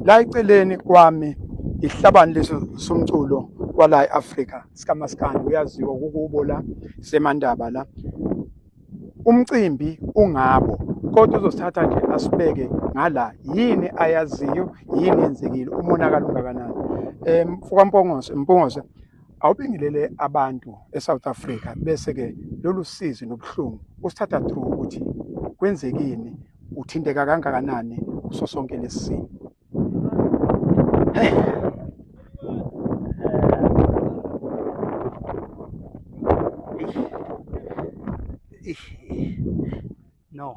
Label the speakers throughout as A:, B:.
A: La eceleni kwami ihlabani leso somculo kwala e-Afrika sikaMaskandi uyaziwa kukubo la semandaba la. Umcimbi ungabo kodwa uzosithatha nje asibeke ngala yini ayaziyo yini yenzekile umonakalo ungakanani. Mfoka Mpongose Mpungose awubingelele abantu eSouth Africa bese ke lolu sizi nobuhlungu usithatha through ukuthi kwenzekini uthinteka kangakanani kuso sonke lesi simo.
B: No,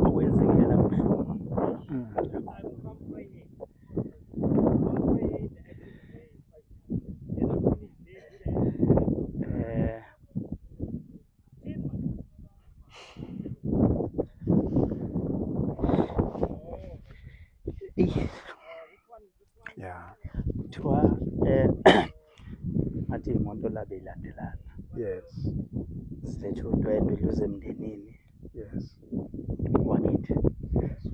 B: okwenzekile la kubuhlungu kakhulu. Eh
A: Yeah.
B: Kuthiwa ngathi imoto la beyilandelana.
A: Yes.
B: Silethe udwendwe luze emndenini.
A: Yes.
B: Wakithi.
A: Yes.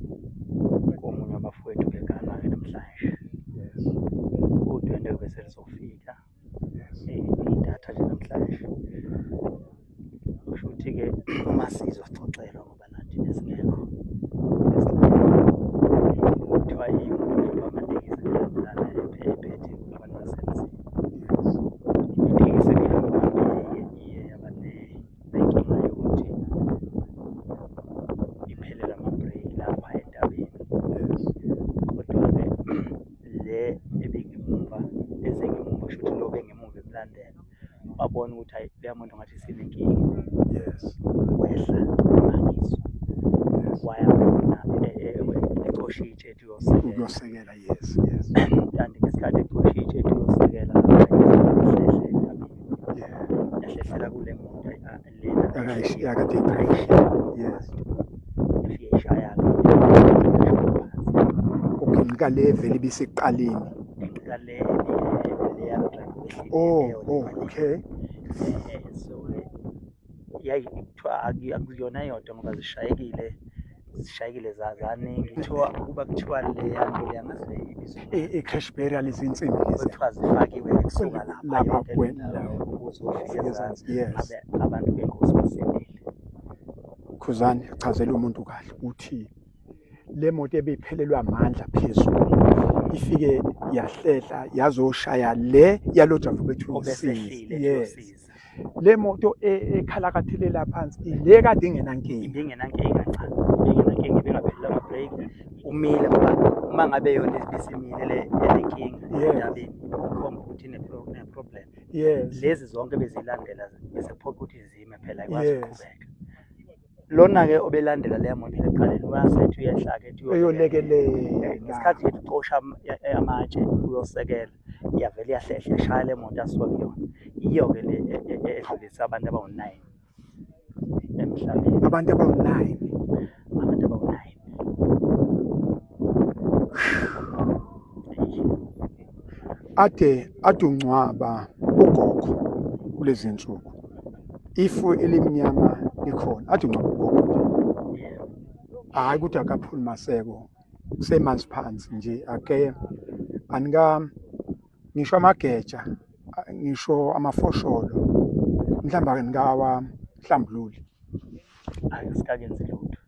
B: Komunye wabafowethu beganwa-ke namhlanje.
A: Yes.
B: Udwendwe bese lizofika.
A: Yes.
B: Idatha nje namhlanje. Kusho ukuthi-ke uma sizwa sixoxelwa ngoba nathi besingekho. Kuthiwa imoto amatekisi elandelana ephethe abantu basemzini.
A: Yes.
B: Itekisi ebihamba phambili-ke iye yaba nenkinga yokuthi iphelelwe amabhreki lapha entabeni.
A: Yes.
B: Kodwa-ke le ebingemumva eze ngemumva kusho ukuthi lo obengemuva emlandela wabona ukuthi hhayi leya moto ngathi isinenkinga.
A: Yes.
B: Wehla emangiswa
A: Yes.
B: waya khona ecosha itshe ethi uyosekela.
A: Ukuyosekela yes, yes.
B: Kanti ngesikhathi ecosha itshe ethi uyosekela ehlehle entabeni.
A: Yeah.
B: Yahlehlela kule moto lena
A: Akade Yes.
B: Yafike ishaya-ke
A: Uginqika le vele ibisekuqaleni.
B: Ginqika le leya driver
A: Oh, oh, okay.
B: So yayi kuthiwa akuyona yodwa ngoba zishayekile zishayekile zaningi kuthiwa kuba kuthiwa leya nto leya ngazi le ibizwa
A: I-crash barrier lezi nsimbi lezi.
B: Kuthiwa zifakiwe kusuka lapha
A: Lapha
B: yonke le
A: kwena.
B: ndawo ukuze ufike ezansi.
A: Yes.
B: Ngabe abantu bengozi basindile.
A: Khuzani chazela umuntu kahle uthi le moto ebiphelelwa amandla phezulu ifike yahlehla yazoshaya le yalo driver bethu
B: Obesehlile
A: yes
B: eyosiza.
A: Le moto ekhalakathelela phansi ile kade ingenankinga.
B: Ibingenankinga cha, ibingenankinga ibingaphelele amabhreki umile ngoba uma ngabe yona ibisimile le enenkinga endabeni ikhomba ukuthi ine-problem.
A: Yes.
B: Lezi zonke bezilandela bese kuphoqa ukuthi zime phela ayikwazi ukuqhubeka. Lona-ke obelandela leya moto ekuqaleni wasethi uyehla-ke ethi
A: Eyolekelela.
B: Ngesikhathi ethi ucosha amatshe uyosekela iyavele iyahlehla ishaya le moto asuka kuyona. Yiyo-ke le edlulise abantu abawu-9 emhlabeni.
A: Abantu abawu-9.
B: Abantu abawu-9.
A: Ade ungcwaba ugogo kulezi nsuku. Ifu elimnyama likhona. Ade ungcwaba ugogo nje. Hhayi ukuthi akaphuli maseko. Kusemanzi phansi nje ake anika ngisho amageja ngisho amafosholo mhlawumbe ake nikawahlambululi.
B: Asikakenzi lutho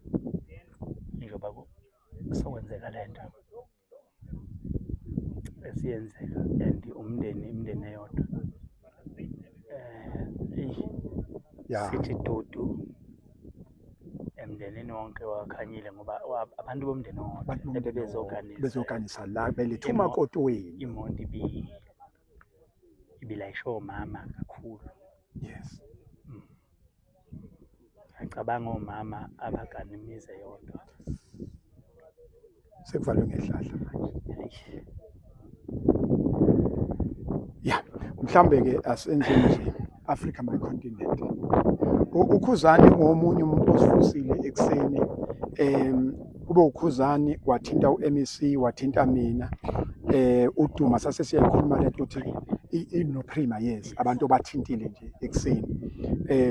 B: njengoba sokwenzeka le nto esiyenzeka and umndeni imindeni eyodwa. Eyi sithi dudu emndenini wonke wakhanyile ngoba abantu bomndeni owodwa ebebezoganisa
A: bezoganisa la beletha umakoti wenu.
B: Imoto ibilayishe omama kakhulu.
A: Yes.
B: Ngiyacabanga omama abagana imizi eyodwa.
A: Sekuvalwe ngehlahla manje. Ya, mhlambe ke asenze nje Africa my continent. UKhuzani ngomunye umuntu osivusile ekuseni kube uKhuzani wathinta uMEC wathinta mina uDuma sase siyayikhuluma lento ukuthi no Prima yes abantu obathintile nje ekuseni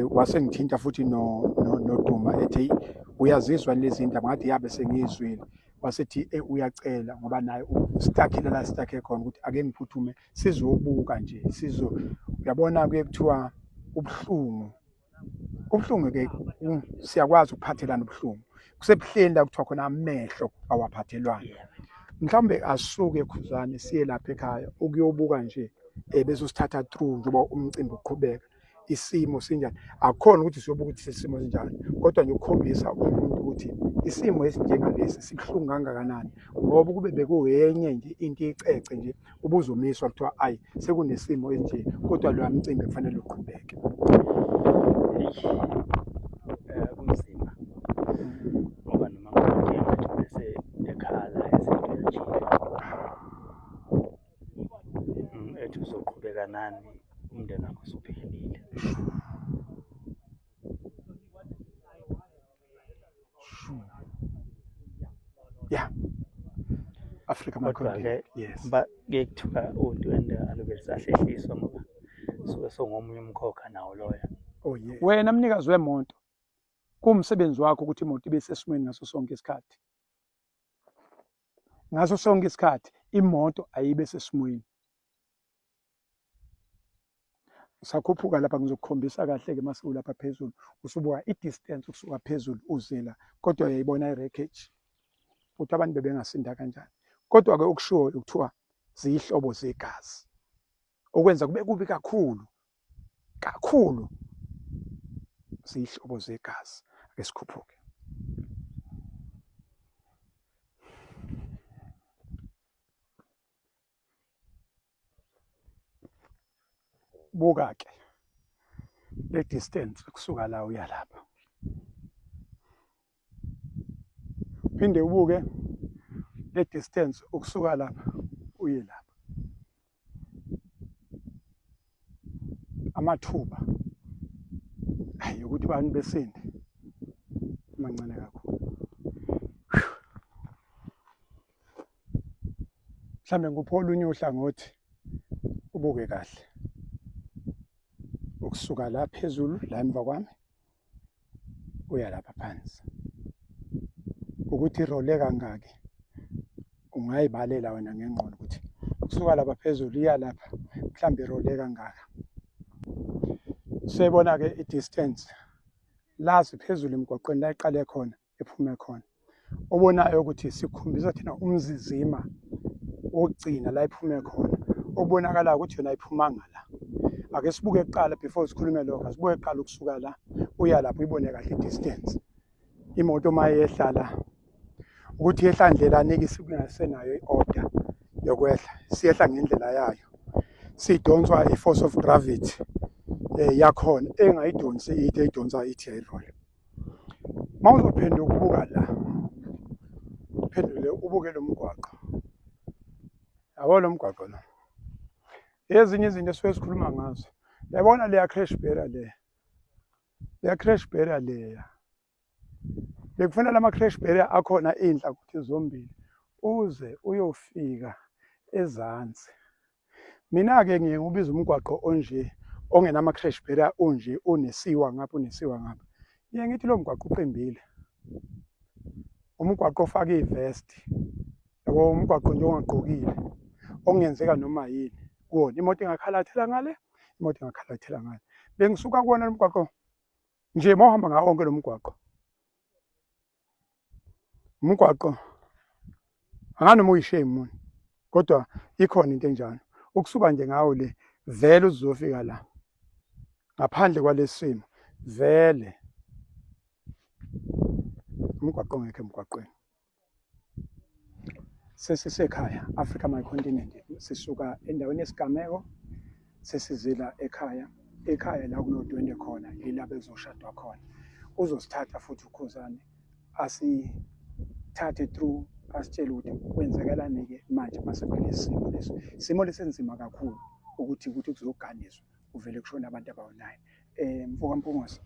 A: wase ngithinta futhi no noDuma ethi uyazizwa lezi ndaba ngathi yabe sengizwile. Wasethi uyacela ngoba naye ustakile la stakhe khona ukuthi ake ngiphuthume sizobuka nje sizo uyabona kuye kuthiwa ubuhlungu ubuhlungu ke siyakwazi ukuphathelana ubuhlungu kusebuhleni la kuthiwa khona amehlo awaphathelwana mhlawumbe asuke khuzane siye lapha ekhaya ukuyobuka nje bese usithatha through njengoba umcimbi uqhubeka isimo sinjani akukhona ukuthi siyobuka ukuthi isimo sinjani kodwa nje ukukhombisa umuntu ukuthi isimo esinjengalesi sibuhlungu kangakanani ngoba kube bekuyenye nje into icece nje ubuzomiswa kuthiwa ayi sekunesimo esinje kodwa loya mcimbi kufanele uqhubeke.
B: Kunzima ngoba noma ngathi bese ekhala esethi uyajika ethi uzoqhubeka nani umndeni wakho usuphelile.
A: Yeah. Africa
B: Kodwa ke
A: yes.
B: Ba ke kuthiwa udwendwe alube lisahlehliswa ngoba suke songomunye umkhokha nawo loyo.
A: Oh yeah. Wena mnikazi wemoto kuwumsebenzi wakho ukuthi imoto ibe sesimweni ngaso sonke isikhathi. Ngaso sonke isikhathi imoto ayibe sesimweni. Usakhuphuka lapha ngizokukhombisa kahle-ke mase ulapha phezulu usubuka i-distance ukusuka phezulu uze la kodwa uyayibona i-wreckage ukuthi abantu bebengasinda kanjani. Kodwa-ke okushiwoyo kuthiwa ziyihlobo zegazi okwenza kube kubi kakhulu kakhulu ziyihlobo zegazi. Ake sikhuphuke. Buka ke le distance kusuka la uya lapha, phinde ubuke le distance ukusuka lapha uye lapha. Amathuba ayi ukuthi abantu besinde mancane kakhulu. Mhlambe ngikuphi olunye uhlangothi ubuke kahle ukusuka la phezulu la emva kwami uya lapha phansi ukuthi irole kangaki ungayibalela wena ngengqondo ukuthi ukusuka lapha phezulu iya lapha mhlawumbe irole kangaka. Sebona-ke i-distance lazi phezulu emgwaqweni la iqale khona ephume khona obonayo ukuthi sikhombisa thina umzizima wokugcina la iphume khona okubonakala ukuthi yona ayiphumanga la. Ake sibuke kuqala before sikhulume lokho, asibuke kuqala ukusuka la uya lapho uyibone kahle i-distance. Imoto uma yehla la ukuthi yehla ndlelani-ke isuke ingasenayo i-order yokwehla, siyehla ngendlela yayo sidonswa i-force of gravity yakhona engayidonsi ithi eyidonsa ithi yayirola. Uma uzophenduka ubuka la, uphendule ubuke lo mgwaqo, yabo lo mgwaqo lo, ezinye izinto esuke sikhuluma ngazo, yabona leya crash barrier leya, leya crash barrier leya, bekufanele ama-crash barrier akhona iy'nhlangothi zombili uze uyofika ezansi. Mina-ke ngiye ngiwubiza umgwaqo onje ongenama-crash barrier unje unesiwa ngapha unesiwa ngapha. Ngiye ngithi lo mgwaqo uqimbile. Umgwaqo ofake ivesti, yabo umgwaqo nje ongagqokile okungenzeka noma yini kuwona. Imoto ingakhalathela ngale, imoto ingakhalathela ngale. Bengisuka kuwona lo mgwaqo nje uma uhamba ngawo wonke lo mgwaqo. Umgwaqo anganoma uyishame muni kodwa ikhona into enjalo. Ukusuka nje ngawo le vele uzofika la ngaphandle kwalesimo vele umgwaqo ongekho emgwaqweni. Sesisekhaya, Africa My Continent, sisuka endaweni yesigameko sesizila ekhaya. Ekhaya la kunodwendwe khona ila bezoshadwa khona. Uzosithatha futhi uKhuzani asithathe through asitshele ukuthi kwenzekalani-ke manje mase kulesi simo lesi. Isimo lesi enzima kakhulu ukuthi ukuthi kuzoganiswa kuvele kushone abantu abawu-9. Mfoka Mpungose.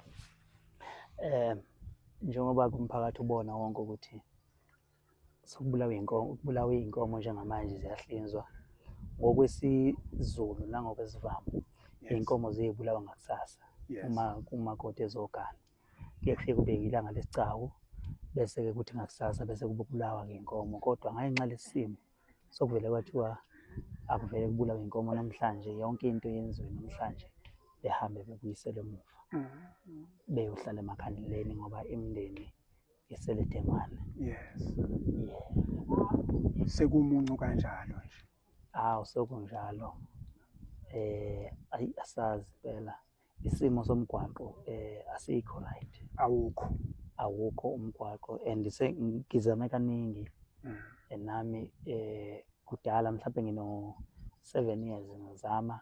B: Njengoba kumphakathi ubona wonke ukuthi sokubulawa inkomo, kubulawa iy'nkomo njengamanje ziyahlinzwa ngokwesiZulu nangokwesiVamu. Iy'nkomo ziyibulawa ngakusasa uma umakoti ezogana. Kuye kufike kube ilanga lesigcawu Bese-ke kuthi ngakusasa bese kubulawa ngenkomo kodwa ngenxa lesimo sokuvele kwathiwa akuvele kubulawe inkomo namhlanje yonke into yenziwe namhlanje behambe bebuyisele emuva beyohlala emakhandleleni ngoba imindeni isele dengwane.
A: Yes.
B: Yeah.
A: Sekumuncu kanjalo nje.
B: Awu sekunjalo. Ayi asazi impela isimo somgwaqo asikho right.
A: Awukho.
B: Awukho umgwaqo and ngizame kaningi nami kudala mhlawumbe ngino 7 years ngizama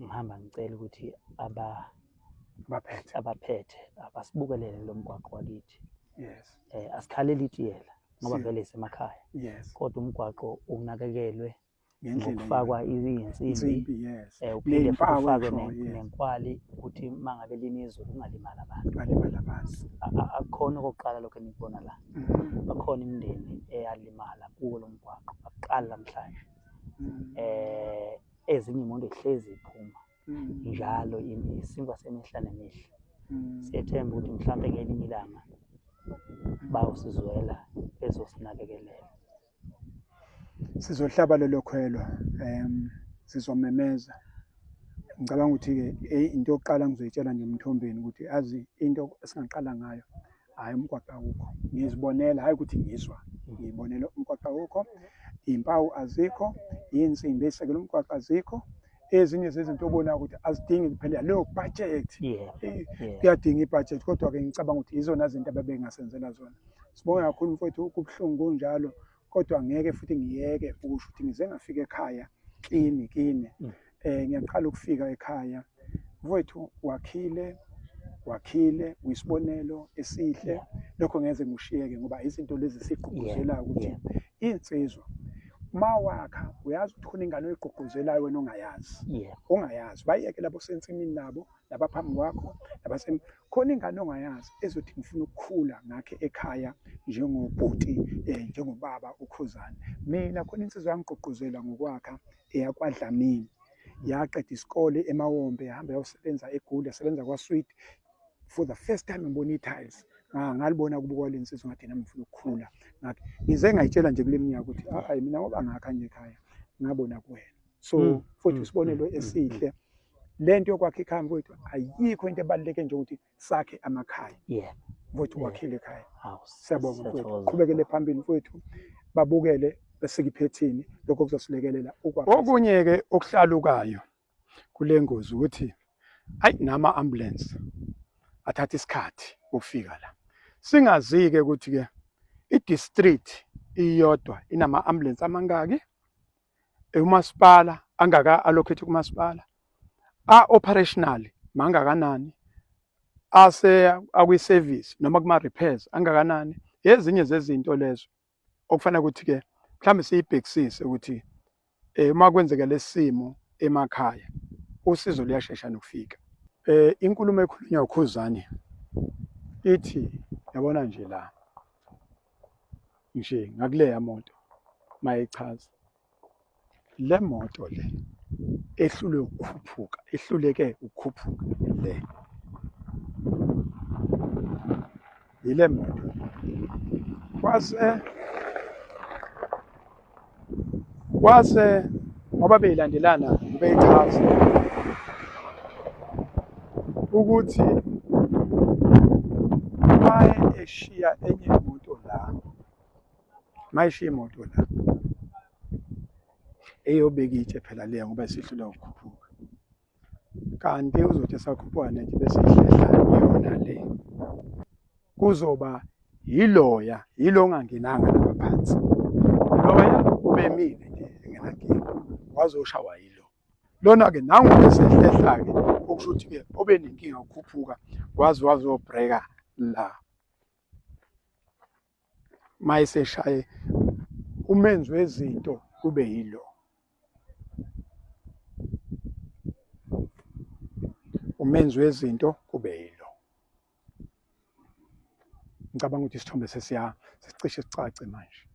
B: ngihamba ngicela ukuthi
A: abaphethe
B: abaphethe abasibukelele lo mgwaqo wakithi.
A: Yes.
B: Asikhaleli itiyela ngoba vele isemakhaya.
A: Yes.
B: Kodwa umgwaqo unakekelwe
A: ngendlela
B: ngokufakwa izinsimbi.
A: Yes.
B: Uphinde futhi ufakwe nenkwali ukuthi mangabe lina izulu kungalimali abantu.
A: Kungalimali abantu.
B: Akukhona okokuqala lokho enikubona la. Bakhona imindeni eyalimala kuwo lo mgwaqo akuqali namhlanje. Ezinye imoto zihlezi ziphuma njalo isinkwa semihla nemihla. Siyethemba ukuthi mhlampe ngelinye ilanga bayosizwela bezosinakekelela.
A: Sizohlaba lelo khwelo, sizomemeza. Ngicabanga ukuthi-ke into yokuqala ngizoyitshela nje uMthombeni ukuthi azi into esingaqala ngayo, hhayi umgwaqo awukho. Ngizibonela, hhayi ukuthi ngizwa, ngiyibonela umgwaqo awukho, iy'mpawu azikho, iy'nsimbi ey'sekela umgwaqo azikho. Ezinye zezinto obonayo ukuthi azidingi kuphela leyo budget. Kuyadinga i-budget, kodwa-ke ngicabanga ukuthi yizona zinto ababengasenzela zona. Sibonge kakhulu mfowethu, kubuhlungu kunjalo, kodwa ngeke futhi ngiyeke ukusho ukuthi ngize ngafika ekhaya kini kini. Ngiyaqala ukufika ekhaya mfowethu, wakhile wakhile uyisibonelo esihle. Lokho ngeze ngishiyeke ngoba izinto lezi sigqugquzelayo ukuthi insizwa mawakha uyazi ukuthi khona ingane oyigqugquzelayo wena ongayazi. Ongayazi bayeke labo sensimini nabo nabaphambi kwakho nabase khona ingane ongayazi ezothi ngifuna ukukhula ngakhe ekhaya njengobhuti njengobaba uKhuzani. Mina khona insizwa yangigqugquzela ngokwakha eyakwaDlamini, yaqeda isikole eMawombe yahamba yayosebenza eGoli, yasebenza kwaSweet. For the first time ngibona i-tiles, ngalibona kubo kwale nsizwa ngathi nami ngifuna ukukhula ngakhe. Ngize ngayitshela nje kule minyaka ukuthi hayi mina ngoba ngakha nje ekhaya ngabona kuwena. So futhi isibonelo esihle lento yokwakha ikhaya mfowethu, ayikho into ebaluleke nje ukuthi sakhe amakhaya. Mfowethu wakhile ekhaya. Siyabonga mfowethu, qhubekele phambili mfowethu, babukele besike iphethini, lokho kuzosilekelela ukwakha. Okunye-ke okuhlalukayo kule ngozi ukuthi ayi nama ambulance athatha isikhathi ukufika la. Singazi-ke ukuthi-ke i-district iyodwa inama ambulance amangaki, umasipala angaka allocate kumasipala, a operational mangakanani, ase akwi service noma kuma repairs angakanani. Ezinye zezinto lezo okufanele ukuthi ke mhlawumbe siyibhekisise ukuthi uma kwenzeka lesimo emakhaya usizo luyashesha nokufika. Inkulumo ekhulunywa uKhuzani ithi yabona nje la nje ngakuleya moto mayichaza le moto le ehlulwe ukukhuphuka, ehluleke ukukhuphuka le yile moto kwase ngoba beyilandelana beyichaza ukuthi maye eshiya enye imoto la, mayishiya imoto la eyobeka itshe phela leya ngoba isihluleka ukukhuphuka, kanti uzothi esakhuphuka netshe bese ihlehla yona le, kuzoba yiloya yilo ongangenanga lapha phansi, loya ubemile nje engenankinga wazoshawa yilo lona-ke nangu esehlehla-ke, okusho ukuthi-ke obenenkinga ukukhuphuka waze wazobhreka la mayeseshaye umenzi wezinto kube yilo. Umenzi wezinto kube yilo. Ngicabanga ukuthi isithombe sesiya sesicishe sicace manje.